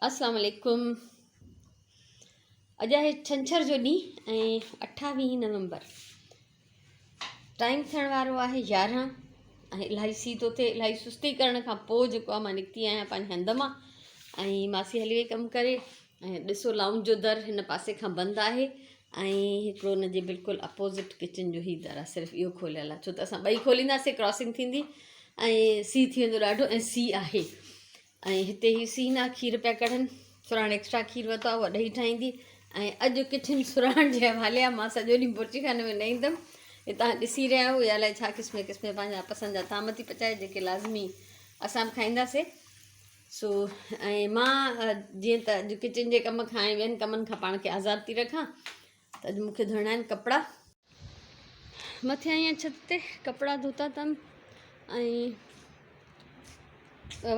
اسلام عليڪم اڄ آهي ڇنڇر جو ڏينهن ۽ اٺاويهه نومبر ٽائيم ٿيڻ وارو آهي 11 ۽ الاهي سي ٿو ٿئي. الاهي سستي ڪرڻ کان پوء جيڪو آهي مان نڪتي آهيان پنهنجي هنڌ مان ۽ ماسي هلي وئي ڪم ڪري ۽ ڏسو لائونج جو در هن پاسي کان بند آهي ۽ هڪڙو ان جي بلڪل اپوزٽ ڪچن جو هي در آهي، صرف اهو کوليل آهي ڇو ته اسان ٻئي کولينداسين ڪراسنگ ٿيندي ۽ سي ٿي ويندو ڏاڍو ۽ سي آهي. ۽ هتي هي سينا کير پيا ڪڍن. سرهاڻ ايڪسٽرا کير ورتو آهي اها ڏهي ٺاهيندي ۽ اڄ ڪچن سرهاڻ جي حوالي آهي. مان سڄو ڏينهن بورچي خاني ۾ نه ايندم. هي توهان ڏسي رهيا آهيو اها الائي ڇا قسم قسم جا پنهنجا پسند جا طعام ٿي پچائي جيڪي لازمي اسان به کائينداسي. سو ۽ مان جيئن ته اڄ ڪچن جي ڪم کان ۽ ٻين ڪمن کان پاڻ کي آزاد ٿي رکان ته اڄ مون کي ڌوئڻا آهن ڪپڙا. مٿي آئي آهيان ڇت تي ڪپڙا ڌوتا اٿم ۽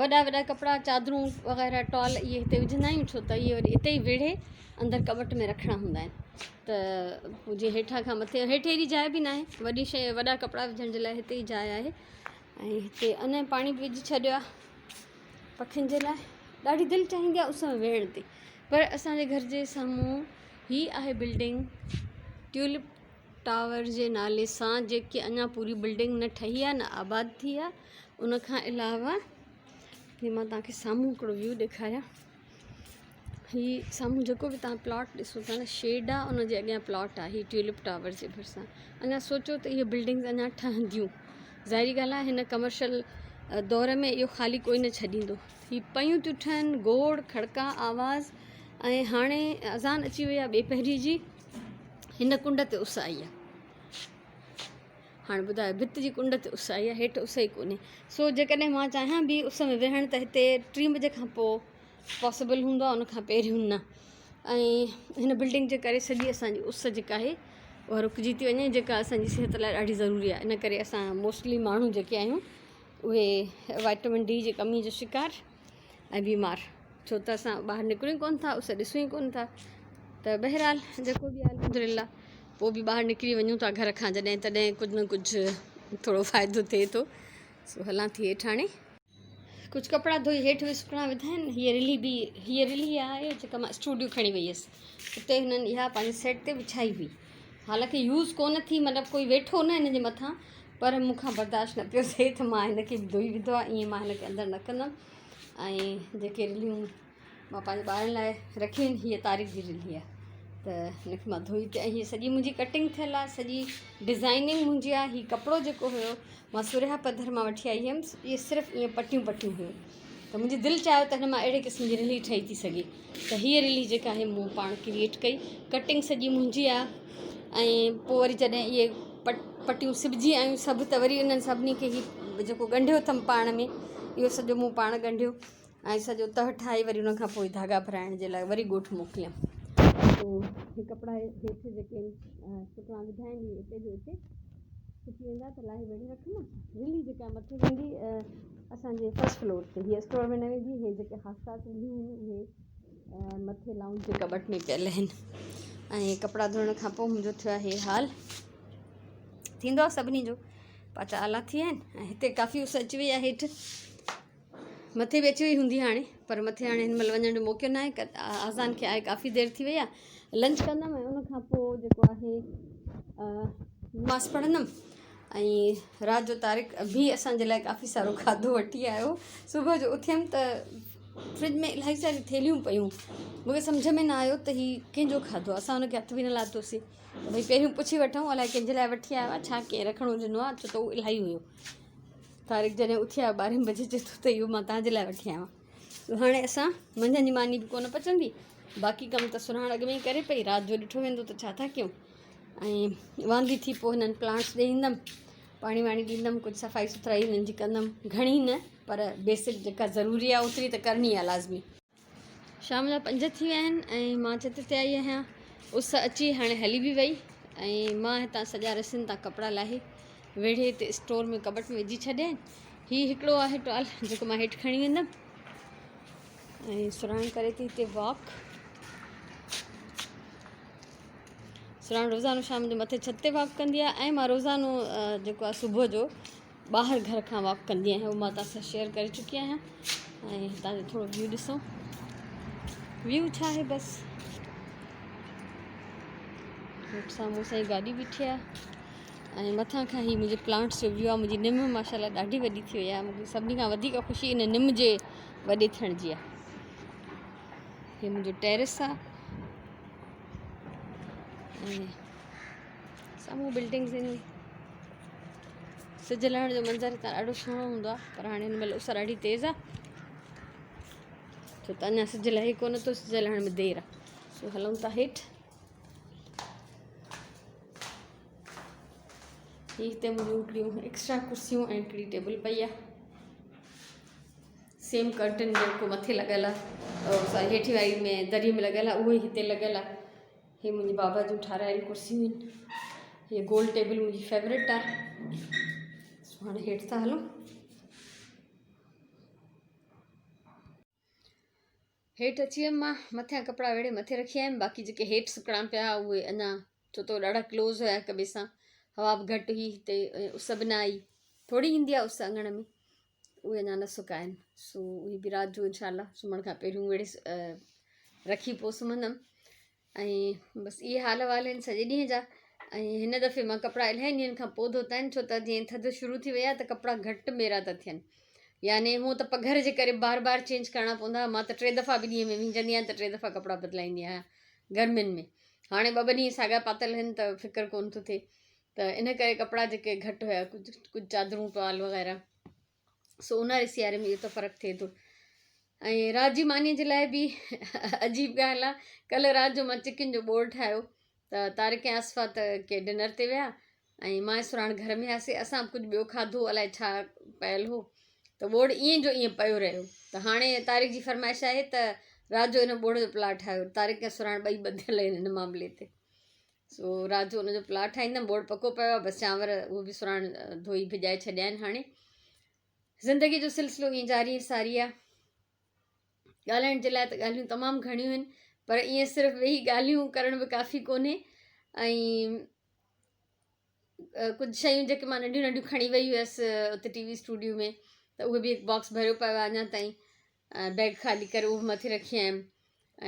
وڏا وڏا ڪپڙا چادرون وغيره ٽال اهي هتي وجهندا آهيون ڇو ته اهي وري اتي ئي ويڙهي اندر ڪٻٽ ۾ رکڻا هوندا آهن ته پوء جيئن هيٺان کان مٿي هيٺ ايڏي جاء به ناهي وڏي شيء وڏا ڪپڙا وجهڻ جي لاء هتي ئي جاء آهي ۽ هتي اڃا پاڻي به وجهي ڇڏيو آهي پکين جي لاء. ڏاڍي دل چاهيندي آهي اس ۾ ويهڻ تي پر اسانجي گهر جي سامهون هي آهي بلڊنگ ٽيولپ ٽاور جي نالي سان جيڪي اڃا پوري بلڊنگ نه ٺهي آهي نه آباد ٿي آهي. ان کان علاوه هي مان توهان کي سامهون هڪڙو ويو ڏيکاريان. هي سامهون جيڪو به توهان پلاٽ ڏسو ٿا نه شيڊ آهي ان جي اڳيان پلاٽ آهي. هي ٽيولپ ٽاور جي ڀرسان اڃا سوچو ته اهي بلڊنگز اڃا ٺهنديون. ظاهري ڳالهه آهي هن ڪمرشل دور ۾ اهو خالي ڪوئي نه ڇڏيندو. هي پيون ٿيون ٺهن، گوڙ کڙڪا آواز ۽ هاڻي اذان اچي وئي آهي ٻئي پهري جي. هن ڪنڊ تي اس آئي آهي. هاڻي ٻڌايو ڀت جي ڪنڊ تي اس آئي آهي، هيٺ اس ئي ڪونهي. سو جيڪڏهن مان چاهيان به اس ۾ ويهڻ ته هتي ٽين بجي کان پوء پاسيبل هوندو آهي ان کان پهريون نه. ۽ هن بلڊنگ جي ڪري سڄي اسان جي اس جيڪا آهي اها رڪجي ٿي وڃي جيڪا اسان جي صحت لاء ڏاڍي ضروري آهي. ان ڪري اسان موسٽلي ماڻهو جيڪي آهيون اهي وائٽمن ڊي جي ڪمي جو شڪار ۽ بيمار، ڇو ته اسان ٻاهر نڪرون ئي ڪونه ٿا، اس ڏسون ئي ڪونه ٿا. ته بهرحال جيڪو به آهي الحمدلله پوء به ٻاهر نڪري وڃون ٿا گهر کان جڏهن تڏهن ڪجهه نه ڪجهه ٿورو فائدو ٿئي ٿو. سو هلان ٿي هيٺ هاڻي. ڪجهه ڪپڙا ڌوئي هيٺ به سڪڻا وڌا آهن. هيء رلي به هيء رلي آهي جيڪا مان اسٽوڊيو کڻي وئي هيس اتي هنن اها پنهنجي سيٽ تي وڇائي هئي. حالانڪه يوز ڪونه ٿي، مطلب ڪوئي ويٺو نه هن جي مٿان، پر مون کان برداشت نه پيو ٿئي ته مان هن کي به ڌوئي وڌو آهي، ائين مان هن کي اندر نه ڪندم. ۽ جيڪي رليون مان پنهنجي ٻارن لاء رکيون آهن هيء طارق جي رلي آهي ته هن کي مان ڌوئي ۽ هيء سڄي منهنجي ڪٽنگ ٿيل آهي، سڄي ڊزائننگ منهنجي آهي. هي ڪپڙو جيڪو هيو مان سريا پڌر مان وٺي آئي هيم، اهي صرف ائين پٽيون پٽيون هيون ته منهنجي دل چاهيو ته هن مان اهڙي قسم جي رلي ٺهي ٿي سگهي ته هيء رلي جيڪا آهي مون پاڻ ڪريئيٽ ڪئي. ڪٽنگ سڄي منهنجي آهي ۽ پوء وري جڏهن اهي پٽيون سبجي آيون سڀ ته وري انهن سڀني کي هي جيڪو ڳنڍيو اٿم پاڻ ۾ اهو سڄو مون پاڻ ڳنڍيو ۽ سڄو تهه ٺاهي وري ان کان پوء ڌاڳا ڀرائڻ جي لاء وري ڳوٺ موڪليم. پوء هي ڪپڙا هيٺ جيڪي آهن سڪڻا وڌا آهن اهي اتي جو اتي سڪي ويندا ته لاهي ويڙهي رکندم. رلي جيڪا مٿي ويندي اسانجي فرسٽ فلور تي، هيء اسٽور ۾ نه ويندي. هي جيڪي خاص خاص رليون آهن اهي مٿي لائونج جي ڪٻٽ ۾ پيل آهن. ۽ ڪپڙا ڌوئڻ کان پوء منهنجو ٿيو آهي حال ٿيندو آهي سڀني جو، پاچا آلا ٿي ويا آهن ۽ هتي ڪافي اس اچي وئي آهي هيٺ مٿي به اچي وئي هوندي هاڻي، پر مٿي هاڻي هن مهل وڃڻ جو موقعو ناهي. اذان کي آهي ڪافي دير ٿي وئي آهي. لنچ ڪندم ۽ ان کان پوء جيڪو آهي نماز پڙهندم ۽ رات جو طارق به اسان جي لاء ڪافي سارو کاڌو وٺي آيو. صبح جو اٿيم ته فرج ۾ الاهي ساريون ٿيلهيون پيون، مون کي سمجهه ۾ نه آيو ته هي ڪنهن جو کاڌو آهي. اسان هن کي هٿ به نه لاتوسين ته ڀئي پهريون پڇي وٺون الائي ڪنهن جي لاء وٺي آيو آهي، ڇا ڪنهن رکڻو ڏنو آهي، ڇو ته اهو الاهي هيو. طارق جڏهن اٿي آيو ٻارهين بجي چئي ٿو ته اهو مان توهان جي لاء وٺي آيو آهيان. هاڻي اسان منجهند جي ماني به ڪونه پچندي، باقي ڪم ته سرهاڻ اڳ ۾ ئي ڪري پئي، رات جو ڏٺو ويندو ته ڇا ٿا ڪيون. ۽ واندي ٿي پوء هنن پلانٽس ڏي ايندم، پاڻي واڻي ڏيندم، ڪجهه صفائي سٿرائي هنن جي ڪندم، گهڻي نه پر بيسڪ جيڪا ضروري آهي اوتري ته ڪرڻي آهي لازمي. شام جا 5 ٿي ويا آهن ۽ مان ڇت تي آئي آهيان. اس اچي هاڻي هلي به وئي ۽ مان هتان سڄا رسين تان ڪپڙا لاهي ويڙهي هتي اسٽور ۾ ڪٻٽ ۾ وجهي ڇڏيا آهن. هي هڪڙو آهي ٽوال جيڪو مان هيٺ کڻي ويندم ۽ سرهاڻ ڪري ٿي هتي واڪ. سرهاڻ روزانو شام جو مٿي ڇت تي واڪ ڪندي آهي ۽ مان روزانو جيڪو آهي صبح جو ٻاهر گهر کان واڪ ڪندي آهيان، اهو مان توهان سان شيئر ڪري چڪي آهيان. ۽ هتان جو ٿورو ويو ڏسو. ويو ڇا آهي بس سامهون سائين گاڏي بيٺي آهي ۽ مٿان کان هي منهنجي پلانٽس جو ويو آهي منهنجي نم ماشاءالله ڏاڍي وڏي ٿي وئي آهي مونکي سڀني کان وڌيڪ خوشي ان نم جي وڏي ٿيڻ جي آهي هي منهنجو ٽيرس آهي ۽ سامهون بلڊنگز آهن سج لهڻ جو منظر هتان ڏاڍو سهڻو هوندو آهي پر هاڻي هن مهل اس ڏاڍي تيز آهي ڇو ته اڃا سج لهي ڪونه ٿو سج لهڻ ۾ دير آهي سو هلون ٿا هيٺ هي هتي منهنجون هڪڙيون ايڪسٽرا ڪرسيون ۽ هڪڙي ٽيبل پئي آهي سيم ڪرٽن جيڪو مٿي لڳل آهي سوري هيٺي واري ۾ دري ۾ لڳل آهي اهو ئي هتي لڳل آهي هي منهنجي بابا جون ٺارايل ڪرسيون آهن هي گول ٽيبل منهنجي فيورٽ آهي سو هاڻي هيٺ ٿا هلون هيٺ اچي ويم مان مٿيان ڪپڙا ويڙهي مٿي رکي آيم باقي جيڪي هيٺ سڪڻا پيا اهي اڃا ڇو ته ڏاڍا ڪلوز هيا هڪ ٻئي سان هوا به گهٽ هئي هتي اس به نه آئي ٿوري ايندي آهي اس اڱڻ ۾ اهي اڃا نه سڪا آهن سو اهي به رات جو انشاء الله سمهڻ کان پهريون ويڙهي رکي پوء سمهندم ۽ بس اهي حال احوال آهن سڄي ڏينهن جا ۽ هن دفعي مان ڪپڙا الاهي ڏينهن کان پوء ڌوتا آهن ڇو ته جيئن ٿڌ شروع ٿي وئي آهي ته ڪپڙا گهٽ ميرا ٿا ٿين يعني هونء ته پگهر جي ڪري بار بار چينج ڪرڻا پوندا مان ته ٽي دفعا به ڏينهن ۾ وهنجندي آهيان ته ٽي دفعا ڪپڙا بدلائيندي آهيان گرمين ۾ هاڻي ٻه ٻه ڏينهن ساڳا پاتل آهن ته فڪر ڪونه ٿو ٿئي ته ان ڪري ڪپڙا جيڪي گهٽ هيا ڪجهه ڪجهه چادرون ٽوال وغيره سو اونهاري سياري ۾ اهو ته فرق ٿئي ٿو ۽ رات جي مانيء جي لاء به عجيب ڳالهه آهي ڪلهه رات جو مان چڪن جو ٻوڙ ٺاهيو ته طارق ۽ آصفه ته ڪي ڊنر تي ويا ۽ مان ۽ سراڻ گهر ۾ هياسي اسان به ڪجهه ٻيو کاڌو الائي ڇا پيل هو ته ٻوڙ ائين جو ائين پيو رهيو ته هاڻي طارق جي فرمائش آهي ته رات جو ان ٻوڙ جو پلاء ٺاهيو طارق ۽ سراڻ ٻئي ٻڌل آهن ان معاملي تي سو رات جو ان جو پلاء ٺاهيندم ٻوڙ پڪو پيو آهي بس چانور اهو به سراڻ ڌوئي ڀڄائي ڇڏيا آهن هاڻي زندگي جو سلسلو ائين جاري ساري آهي ڳالهائڻ جي لاء ته ڳالهيون تمام گهڻيون آهن پر ائين صرف ويهي ڳالهيون ڪرڻ به ڪافي ڪونهي ۽ ڪجهه شيون جيڪي مان ننڍيون ننڍيون کڻي وئي هيس اتي ٽي وي اسٽوڊيو ۾ ته اهي به هڪ باڪس ڀريو پيو آهي اڃا تائين بيگ خالي ڪري اهو به مٿي رکي آيم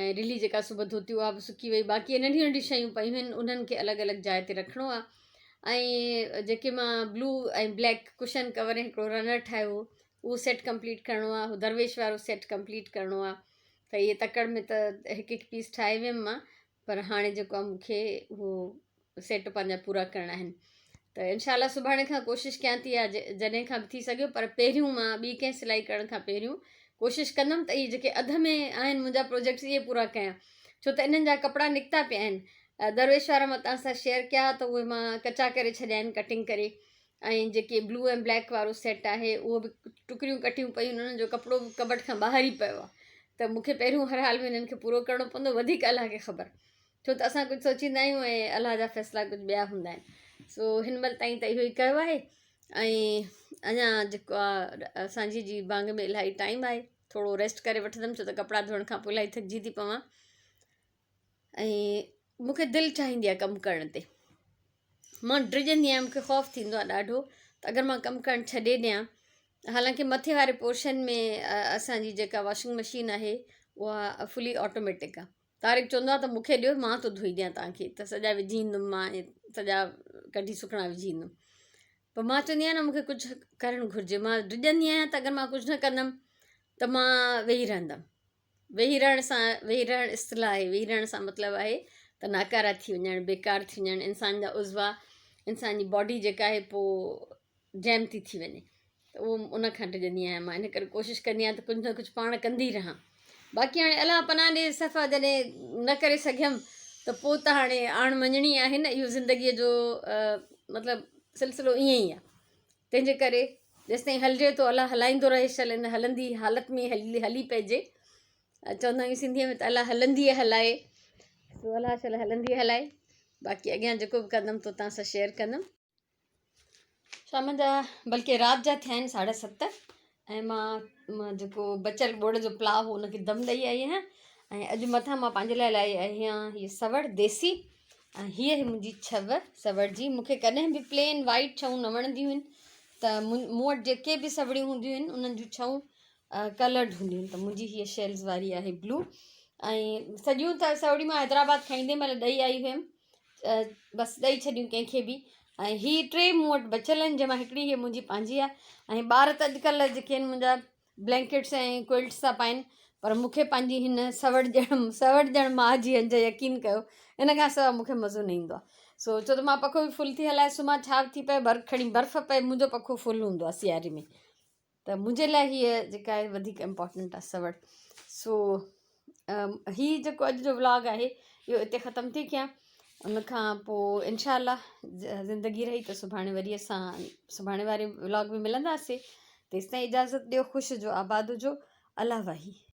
۽ رلي جيڪا صبح ڌوتي اها به سڪي وئي باقي ننڍيون ننڍيون شيون پيون آهن انهن کي الڳ الڳ جاء تي رکڻو آهي ۽ جيڪي مان بلو ۽ بليڪ ڪشن ڪور ۽ هڪڙو رنر ٺاهيو هو اهو سيٽ ڪمپليٽ ڪرڻو آهي هو درويش وارو سيٽ ڪمپليٽ ڪرڻو آهي ته اهي تڪڙ ۾ ته هڪ هڪ پيس ٺاهي ويم مان پر هاڻي جيڪو آهي مون کي اهو سيٽ پنهنجا پورا ڪرڻا آهن ته انشاء الله سڀاڻي کان ڪوشش ڪيان ٿي يا جڏهن کان به ٿي سگهيو پر پهريون مان ٻي ڪنهن سلائي ڪرڻ کان پهريون ڪوشش ڪندم ته اهي جيڪي اڌ ۾ آهن منهنجا پروجيڪٽس اهي پورا ڪيان ڇو ته انهن جا ڪپڙا نڪتا پيا آهن درويش وارا مان توهان سان شيئر ڪيا ته اهي مان ڪچا ڪري ڇڏيا آهن ڪٽنگ ڪري ۽ جيڪي بلو ۽ بليڪ وارو سيٽ آهي اهو به ٽڪريون ڪٽيون پيون انهن جو ڪپڙو به ڪٻٽ کان ٻاهر ئي پيو آهي ته مون کي پهريون هر حال ۾ انهن کي پورو ڪرڻو پوندو وڌيڪ الله کي خبر ڇو ته اسان ڪجهه سوچيندا آهيون ۽ الله جا فيصلا ڪجهه ٻيا هوندا آهن سو هن مهل تائين ته اهو ئي ڪيو آهي ۽ اڃا جيڪو آهي اسانجي جي بانگ ۾ الاهي ٽائيم آهي ٿورو ريسٽ ڪري وٺندم ڇو ته ڪپڙا ڌوئڻ کان پوء الاهي ٿڪجي ٿي پوان ۽ مون کي دل چاهيندي آهي ڪم ڪرڻ تي مان ڊڄندي آهيان مون کي خوف ٿيندو آهي ڏاڍو ته اگر مان ڪم ڪرڻ ڇڏي ڏيان حالانڪه مٿي واري پورشن ۾ اسانجي جيڪا واشنگ مشين آهي اها فلي آٽوميٽڪ آهي طارق چوندو آهي ته مون کي ڏيو مان ٿو ڌوئي ڏيان توهان کي ته سڄا وجهي ايندم مان سڄا ڪڍي سکڻا وجهي ايندم پر مان چوندي آهيان نه مون کي ڪجهه ڪرڻ گهرجي مان ڊڄندي آهيان ته اگر مان ڪجهه نه ڪندم ته مان ويهي رهندم ويهي رهڻ سان ويهي رهڻ اصطلاح آهي ويهي رهڻ سان مطلب آهي ته ناڪارا ٿي وڃڻ بيڪار ٿي وڃڻ انسان جا عضوا انسان جي باڊي جيڪا آهي پوء جيم ٿي ٿي وڃي ته اهو ان کان ڊڄندي آهيان مان ان ڪري ڪوشش ڪندي آهيان ته ڪجهه نه ڪجهه پاڻ ڪندي رهان باقي هاڻي الله پناهه ڏي صفا جڏهن نه ڪري سگهيم ته پوء ته هاڻي آڻ مڃڻي آهي نه اهو زندگيء جو مطلب سلسلو ائين ئي آهي تنهن جي ڪري جيستائين هلجي ٿو الله هلائيندو رهي شل ان هلندي حالت ۾ هلي هلي پئجي چوندا آهيون سنڌيء ۾ ته الله هلندي هلائي سو الله شل هلندي هلائي باقي اڳيان جيڪو به ڪندم تو تان سان شيئر ڪندم شام جا بلڪه رات جا ٿيا آهن ساڍا ست ۽ مان جيڪو بچيل ٻوڙ جو پلاء هو ان کي دم ڏئي آئي آهيان ۽ اڄ مٿان مان پنهنجي لاء لائي آئي آهيان هيء سوڙ ديسي ۽ هيء آهي منهنجي ڇو سوڙ جي مون کي ڪڏهن به پلين وائيٽ ڇئون نه وڻنديون آهن ته مون وٽ جيڪي به سوڙيون هونديون آهن انهن جون ڇئون ڪلرڊ هونديون آهن ته منهنجي هيء شيلز واري آهي بلو ۽ سڄيون ته سوڙيون مان حيدرآباد کان ايندي مهل ڏئي آئي هيم بس ڏئي ڇڏيون ڪنهن کي به ۽ هي ٽي مون وٽ بچيل آهن جنهن مان هڪڙي هيء منهنجي پنهنجي آهي ۽ ٻار ته اڄڪلهه جيڪي آهن منهنجا بلينڪيٽس ۽ ڪوئلٽس ٿا پائن پر مون کي پنهنجي هن سوڙ ڄڻ سوڙ ڄڻ ماء جي هنج يقين ڪيو ان کان سواء مون کي مزو نه ايندو آهي سو ڇو ته مان پکو به فل ٿي هلائي سمهان ڇا به ٿي پئي برف کڻي برف پئي منهنجو پکو فل هوندو آهي سياري ۾ ته منهنجي لاء هيء جيڪا آهي وڌيڪ امپارٽنٽ آهي سوڙ سو هي جيڪو اڄ جو ولاگ آهي اهو اتي ختم ٿي ڪيان ان کان پوء انشاء الله زندگي رهي ته سڀاڻي وري اسان سڀاڻي واري ولاگ ۾ ملنداسي تيستائين اجازت ڏيو خوش هجو آباد هجو الله واهي.